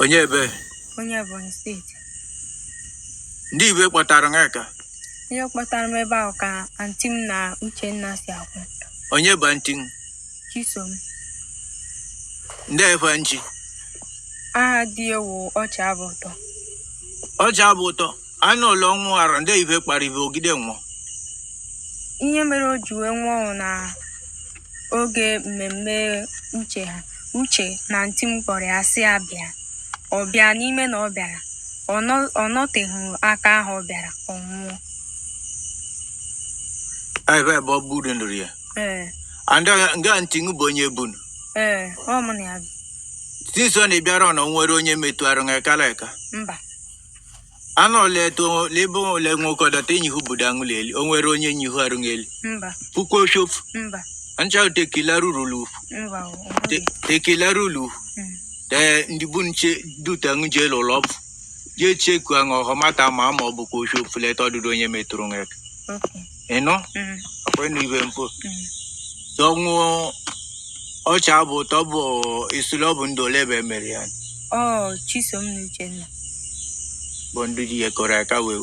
Onye ebe? Onye Ebonyi Steeti. Ndị Igbo kpọtara Nneka. Ihe kpọtara m ebe ahụ ka aunty m na Uchenna si akwụ. Onye bụ aunty? Chisom. Ndị efe nchi. Aha di ya wụ Ọchị Abụ Ụtọ. Ọchị Abụ Ụtọ. Anụ ụlọ nwụ arụ ndị ife kpara ife ogide nwụọ. Ihe mere o ji wee nwụọ na oge mmemme Uche ha, Uche na aunty m kpọrọ ya sị ya bịa. Ọ bịa n'ime na ọ bịara. Ọ nọteghị aka ahụ ọ bịara, ọ nwụọ. Ebe ebe ọ buru nụrụ ya. Ee. And nga aunty bụ onye bunu. Ee, ọ mụ na ya bi. Since ọ na-ebịara na nwere onye metụ arụ eka eka. Mba. Anụ ole eto lebe ole nwoke dọta enyi hụ budo aṅụlị eli. O nwere onye nyihu arụ eli. Mba. Pukwu oshofu. Mba. Ncha tekila ruru. Mba, o nweghị. Tekila ruru. Ee, ndị bụ nche duta ṅụ jee lụlọ ọbụ. Jee cheku aṅụ ọhọmata ma ma ọ bụkwa oshofu leta ọdụdụ onye metụrụ eka. Okay. Ịnụ? Mm. Ọkwa ịnụ ibe mfo. Mm. Sọnwụ Ọchị Abụ Ụtọ bụ isulu ọ bụ ndị ole ebe mere ya. Ọ Chisom na Uchenna. Bụ ndị ji yekọrọ aka wee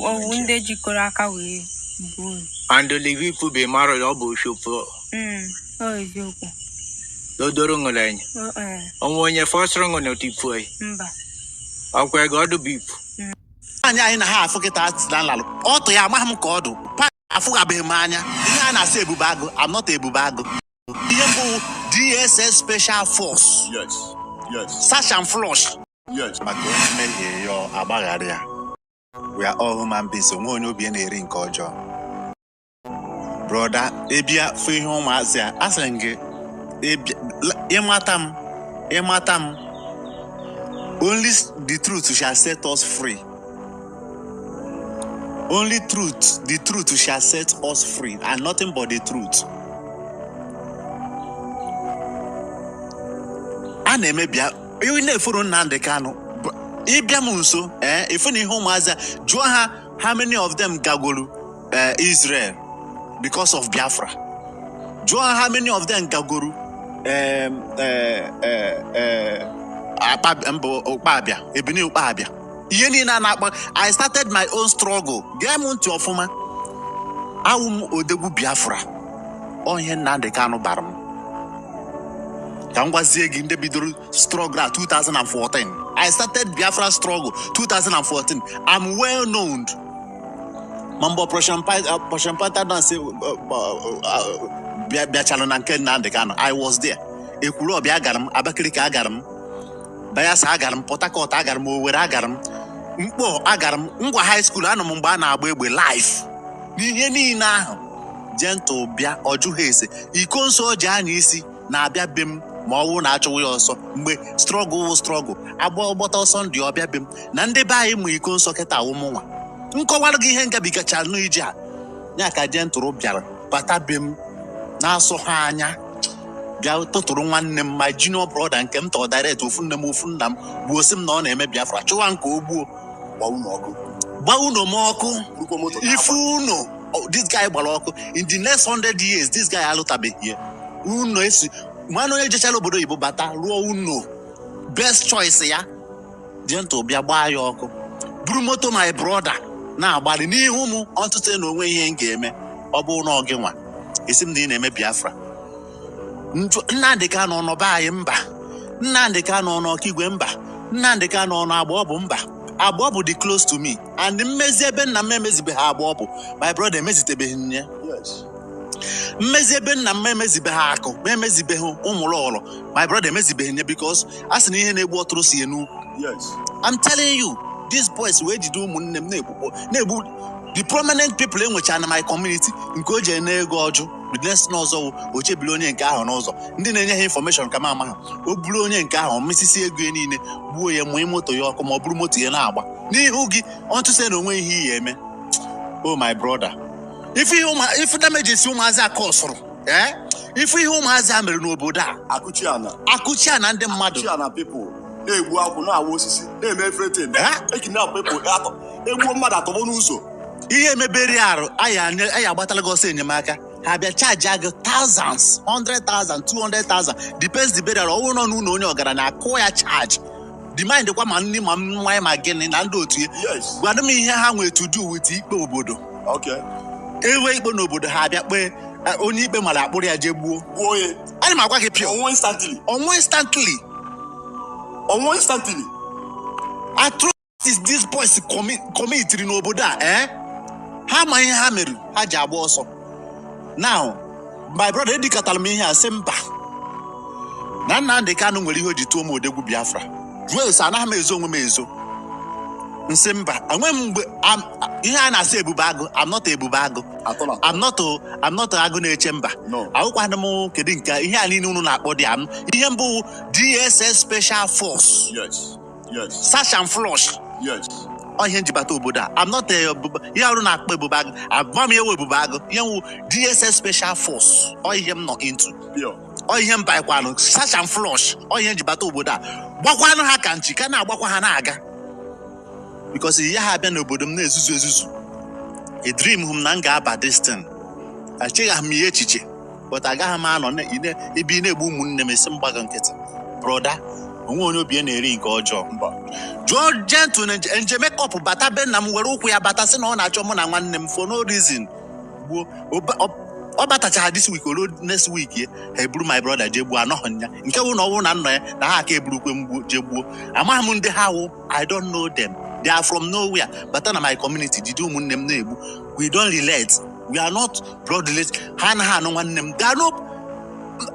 Owu ndị jikọrọ aka wee gbuo. And live ifu be mara ọ bụ oshofu. Ọ eziokwu. Lodoro ṅụrụ enyi. O, ee, Onwe onye fọsịrị ṅụ na otu anyị. Mba. Ọkwa ego ọdụ bụ ifu. Anyị anyị na ha afụ kịta na nlalụ ọtụ ya, amaghị m ka ọ dụ pa afụghabeghị m anya ihe a na-asị Ebube Agụ. I'm not Ebube Agụ. Ihe mbụ, DSS Special Force. Search and flush. Maka onye mehie ya, agbaghara ya. We are all human beings. Onwe onye obi na-eri nke ọjọọ. Brother, ịbịa fụ ihe ụmụazị a, asịrị m gị ịmata m, ịmata m. Only the truth shall set us free. Only truth, the truth shall set us free, and nothing but the truth. A na-emebia ị na-efuru Nnamdi Kanu. Ịbịa m nso, ee, ịfụ na ihe ụmụazị a, jụọ ha how many of them gagoro Israel because of Biafra. Jụọ ha how many of them gagoro mbụ Ụkpabịa, Ebini Ụkpabịa, ihe niile a na-akpa. I started my own struggle. Gee m ntị ọfụma. Awụ m odegwu Biafra. Ọ ihe Nnamdi Kanu bara m ka m gwazie gị, ndị bidoro struggle a 2014. I started Biafra struggle 2014. I'm well known. Ma mgbe Operation Python Dance bịachara na nke Nnamdi Kanu, I was there. Ekwulọbịa agara m, Abakaliki agara m, Bayelsa agara m, Port Harcourt agara m, Owerri agara m, Mkpọ agara m, Ngwa High School anọ m mgbe a na-agba egbe live n'ihe niile ahụ. Gentle bịa, ọ jụghị ese iko nsọ o ji anya isi na-abịa be m ma ọ bụrụ na achụwa ya ọsọ. Mgbe struggle wụ struggle, agba ọgbọta ọsọ ndị ọbịa be m na ndị be anyị mụ iko nsọ kịta awụ mụnwa nkọwara gị ihe ngabigachara n'ije a ya ka Gentle bịara bata be m na-asọ ha anya, bịa tụtụrụ nwanne m, my junior brother nke m tọọ direct, ofu nne m ofu nna m, gbuo sị m na ọ na-eme Biafra, chụwa nke o gbuo. Gbaa unu ọkụ. Gbaa unu m ọkụ. Burukwa moto. Ife unu, oh, this guy gbara ọkụ. In the next 100 years, this guy alụtabeghị ya unu esi mmanụ onye jechara obodo oyibo bata rụọ unu best choice ya. Gentle bịa gbaa ya ọkụ, buru moto my brother na-agbalị n'ihu m ọtụtụ na onwe ihe m ga-eme. Ọ bụrụ na ọ gị nwa esi m na ị na-eme Biafra. Nnamdị Kanụ ọ nọ be anyị? Mba. Nnamdị Kanụ ọ nọ Ọkigwe? Mba. Nnamdị Kanụ ọ nọ Agba? Ọ bụ mba. Agba ọ bụ dị close to me and mmezi ebe nna m emezibeghị agba ọ bụ my brother emezitebeghị m ya. Mmezi ebe nna m emezibeghị akụ ma emezibeghị ụmụlọlọ my brother emezibeghị ya, because a sị na ihe na-egbu ọtụrụ si ya n'ukwu. I'm telling you, these boys wee jide ụmụnne m na-egbukpọ, na-egbu the prominent people enwecha na my community. Nke o ji ene ego ọjụ, the next n'ọzọ wụ o chebiri onye nke ahụ n'ụzọ. Ndị na-enye ha information ka m ama ha, o buru onye nke ahụ mesisi ego ya niile, gbuo ya, mụọ moto ya ọkụ, ma ọ bụrụ moto ya na-agba n'ihu gị ọtụsị na onwe ihe iyi eme. Oh my brother, ife ihe ụmụ ife damages ụmụazị a kọsụrụ, eh, ife ihe ụmụazị a mere n'obodo a. Akụchi ana. Akụchi a na ndị mmadụ. Akụchi ana people na-egbu akwụ, na-awa osisi, na-eme everything. Eh? Ekidnap people, atọ egbuo mmadụ atọgbọ n'ụzọ. Ihe emebere arụ anyị anyị agbatala gị ọsọ enyemaka, ha bịa charge gị thousands, 100,000, 200,000, depends the burial. Ọwụ nọ n'ụlọ onye ọgaranya, akụ ya charge. Demand kwa ma nri ma mmanya ma gịnị na ndị otu ya. Gwadụ m ihe ha nwere to do with ikpe obodo. Enwe ikpe n'obodo, ha abịa kpee, onye ikpe mara akpụrụ ya jee gbuo. Gbuo ya. Ana m agwa gị pure. Ọnwụ instantly. Ọnwụ instantly. Ọnwụ instantly. Atrocities these boys commitiri n'obodo a, ha ma ihe ha mere ha ji agba ọsọ. Now, my brother, edikọtara m ihe a, sị mba, na Nnamdị Kanụ nwere ihe o ji tụọ m odegwu Biafra. Jụọ ese, anaghị m ezo onwe m ezo. Nsị mba, enwe m mgbe ihe a na-asị ebube agụ. I'm not ebube agụ. Atọ na I'm not agụ na-eche mba. No. Ahụkwana m kedu nke ihe a niile unu na-akpọ dị am. Ihe mbụ, DSS Special Force. Search and flush. Ọ ihe njibata obodo a. I'm not a ihe ọrụ na-akpọ ebube agụ. Agba m ewu ebube agụ. Ihe nwụ DSS Special Force. Ọ ihe m nọ into. Pure. Ọ ihe m baịkwanụ search and flush. Ọ ihe njibata obodo a. Gbakwanụ ha ka nchi ka na-agbakwa ha na-aga, because ihe ha abịa n'obodo m na-ezuzu ezuzu. A dream hụ m na m ga-aba this thing, echeghị m ihe echiche, but agaghị m anọ ebe ị na-egbu ụmụnne m esi m gbago nkịtị. Brother, onwe onye obi ya na-eri nke ọjọọ. Mba. Jụọ Gentle na nje mekọp bata be nna m, were ụkwụ ya bata, sị na ọ na-achọ mụ na nwanne m for no reason, gbuo. Ọ batachara this week, oro next week ya ha eburu my brother jee gbuo. Anọghị ya nke wụ na ọ bụrụ na nnọ ya na ha aka eburukwe m gbuo jee gbuo. Amaghị m ndị ha wụ. I don't know them. They are from nowhere, bata na my community, jide ụmụnne m na-egbu. We don't relate, we are not blood related. Ha anaghị anụ nwanne m. They are no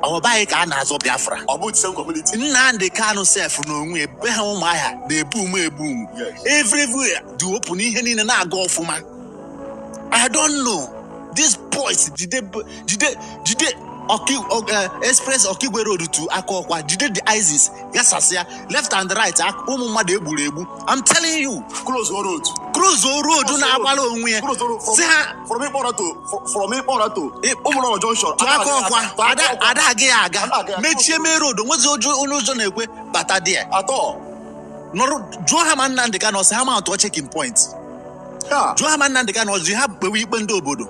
ọba anyị ka a na-azọ Biafra. Ọ bụ the same community. Nnamdị Kanụ sef n'onwe ebe ha Ụmụahịa na-ebu ume ebu umu. Everywhere dị open, ihe niile na-aga ọfụma. I don't know these boys. Jide jide jide express Okigwe Road to Akọkwa, jide the ISIS gasasịa left and right, ụmụ mmadụ egburu egbu. I'm telling you. Close road. Close road. Close. Na-agbara onwe ya. Close road from si ha from Ikpora to from Ikpora to Ụmụrọrọ Junction. To Akọkwa, ada ada agaghị aga. Ada agaghị aga. Mechie main road, onwezi onye ụzọ na-ekwe bata there. Atọ. Nọrọ jụọ ha ma Nnamdị Kanụ ọsị ha ma atụọ checking point. Ha. Jụọ ha ma Nnamdị Kanụ ọzọ ha kpewe ikpe ndị obodo.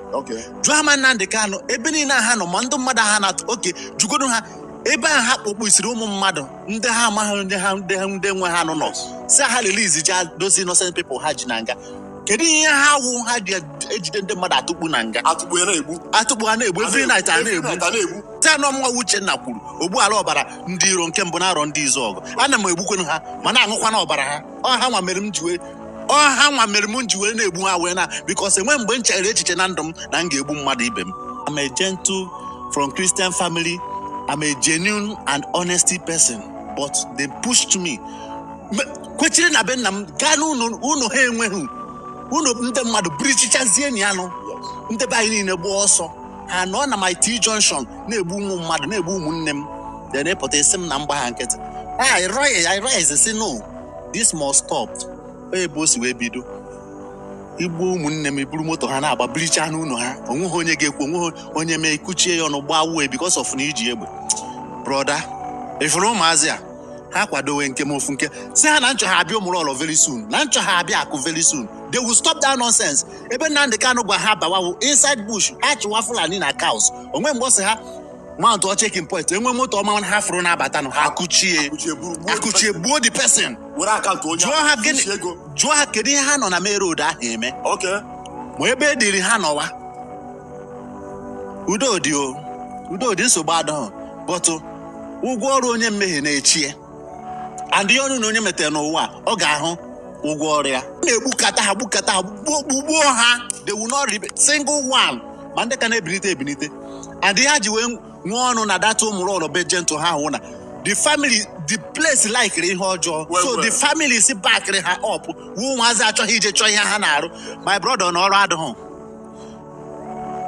Jụọ ha ma Nnamdị Kanụ ebe niile ha nọ, ma ndị mmadụ ha na oke jụgodo ha ebe ahụ ha kpọkpụsiri ụmụ mmadụ, ndị ha amaghị ndị ha, ndị nwe ha nọ nọ si ha release ja those innocent people ha ji na nga. Kedu ihe ha wụ ha ji ejide ndị mmadụ atụkpu na nga? Atụgbu ya na-egbu. Atụkpu ha na-egbu every night, a Every na-egbu. night a na-egbu. Taa nọ nwa Uchenna kwuru ogbuala ọbara ndị iro nke mbụ na-arọ ndị izu ọgụ. Ana m egbukwenu ha ma na-aṅụkwana ọbara ha. Ọ ha nwa mere m ji wee, ọ ha nwa mere m ji wee na-egbu ha wee na, because enwe mgbe m chere echiche na ndụ m na m ga-egbu mmadụ ibe m. I'm a gentle from Christian family. I'm a genuine and honesty person, but they pushed me. Kwechiri na be nna m gaa n'ụlọ ụlọ ha, enweghị ụlọ ndị mmadụ birichichazie ya nụ. Ndị be anyị niile gbaa ọsọ, ha nọ na my T junction na-egbu ụmụ mmadụ, na-egbu ụmụnne m. Then ịpụta isi m na mgba ha nkịtị. I rise, say no, this must stop. Ebe o si wee bido igbu ụmụnne m, iburu moto ha na-agba biricha n'ụlọ ha, onweghị onye ga-ekwu, onweghị onye mee kuchie ya ọnụ gbaa wuo because of na iji egbe. Brother, ifuru ụmụazị a ha kwadowe nke m ofu nke si ha na nchọ ha abịa Ụmụrọlọ very soon, na nchọ ha abịa Akụ very soon. They will stop that nonsense. Ebe Nnamdị Kanụ gwa ha bawawo inside bush, ha chụwa Fulani na cows. Onwe mgbe ọ sị ha mount checking point, enwe moto ọma ha fụrụ na-abatanụ, ha akụchie. Akụchie buru gbuo. Akụchie, gbuo the person. Were account onye Jụọ ha ahụ, gịnị fish ego. Jụọ ha kedu ihe ha nọ na main road ahụ eme. Ma ebe e diri ha nọwa, udo dị o, udo dị, nsogbu adịghị. But ụgwọ ọrụ onye mmehie na-echie and ihe ọrụ na onye metere n'ụwa a, ọ ga-ahụ ụgwọ ọrụ ya. Na-egbukata ha, gbukata ha, gbuo gbugbuo ha. They will not repeat single one, ma ndị ka na-ebilite ebilite. And ihe ha ji wee nwee ọnụ na data Ụmụrọlọ be Gentle ha hụ na the family, the place likiri ihe ọjọọ. Well, So well. the family si backịrị ha up wuo. Ụmụazị achọghị ije chọọ ihe ha na-arụ. My brother, na ọrụ adịghị,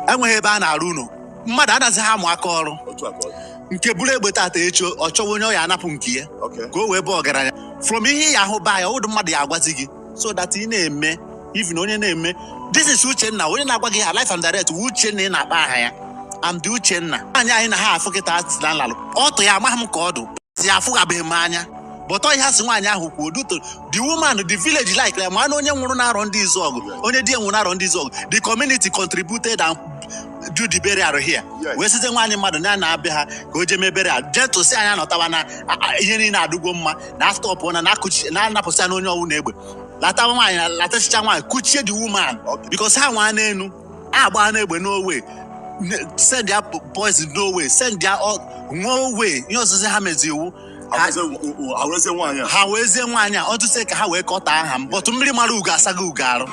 enweghị ebe a na-arụ unu, mmadụ anaghị ha amụ aka ọrụ. Otu a ka ọ dị. Nke buru egbe tata, echi ọ chọwa onye ọ ya anapụ nke ya ka o wee bụ ọgaranya from ihe ya ahụ baa ya ụdụ mmadụ ya agwazi gị, so that ị na-eme even onye na-eme. This is Uchenna onye na-agwa gị ha live and direct. Uchenna ị na-akpa aha ya. I'm the Uchenna anyị anyị na ha afụ kịta na nlalụ ọtụ ya. Amaghị m ka ọ dụ si afụghabeghị m anya, but ọ ihe asị nwaanyị ahụ kwuo duto the woman, the village like ya, ma na onye nwụrụ na-arọ ndị izu ọgụ, onye di ya nwụrụ na-arọ ndị izu ọgụ. The community contributed and Do the burial here. Wee site nwaanyị mmadụ na na-abịa ha ka o jee mee burial. Gentle si anyị anọtawa na ihe niile adụgwo mma na stop na na-akụchi na-anapụsị ya n'onye ọwụ na egbe latawa nwaanyị, latachicha nwaanyị, kuchie the woman because ha nwa n'enu agba n'egbe, no way send ya poison, no way send ya no way. Ihe ọzọzi ha mezi iwu ha. Ha werezie nwaanyị a. Ha wezie nwaanyị a ọtụtụ ka ha wee kọta aha m, but mmiri mara ugo asaghị ugo arụ.